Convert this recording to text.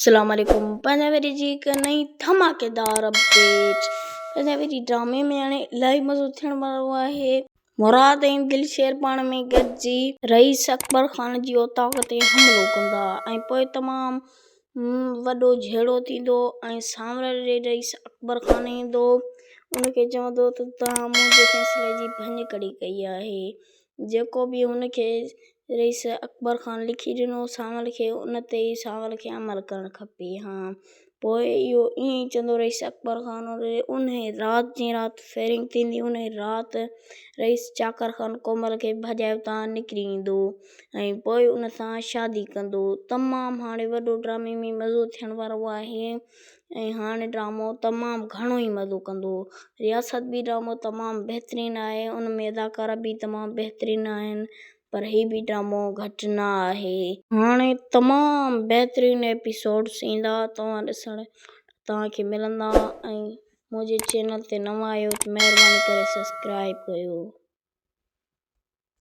اسلام عليڪم پنهنجا ويري جي هڪ نئين ڌماڪيدار اپڊيٽ پنهنجا ويري ڊرامي ۾ هاڻي الاهي مزو ٿيڻ وارو آهي مراد ۽ دلشير پاڻ ۾ گڏجي رئيس اڪبر خان جي اوطاق تي حملو ڪندا ۽ پوء تمام وڏو جهيڙو ٿيندو ۽ سانورل ڏي رئيس اڪبر خان ايندو ان کي چوندو ته توهان منهنجي فيصلي جي ڀڃڪڙي ڪئي آهي جيڪو به هن کي رئيس اڪبر خان لکي ڏنو سانول کي ان تي ئي سانول کي عمل ڪرڻ کپي ها. پوء اهو ائين ئي چوندو رئيس اڪبر خان انهي رات جنهن رات فائرنگ ٿيندي انهي رات رئيس چاڪر خان ڪومل کي ڀڄائي اتان نڪري ايندو ۽ پوء ان سان شادي ڪندو. تمام هاڻي وڏو ڊرامي ۾ مزو ٿيڻ وارو آهي. ۽ هاڻي ڊرامو تمام گهڻو ئي مزو ڪندو. رياست به ڊرامو تمام بهترين آهي ان ۾ اداڪار به تمام بهترين آهن پر هي به ڊرامو گهٽ نه آهي. هاڻي تمام بهترين ايپيسوڊس ايندا توهان ڏسڻ توهان کي ملندا ۽ منهنجي چينل تي نوان آهيو ته مهرباني ڪري سبسڪرائب ڪيو.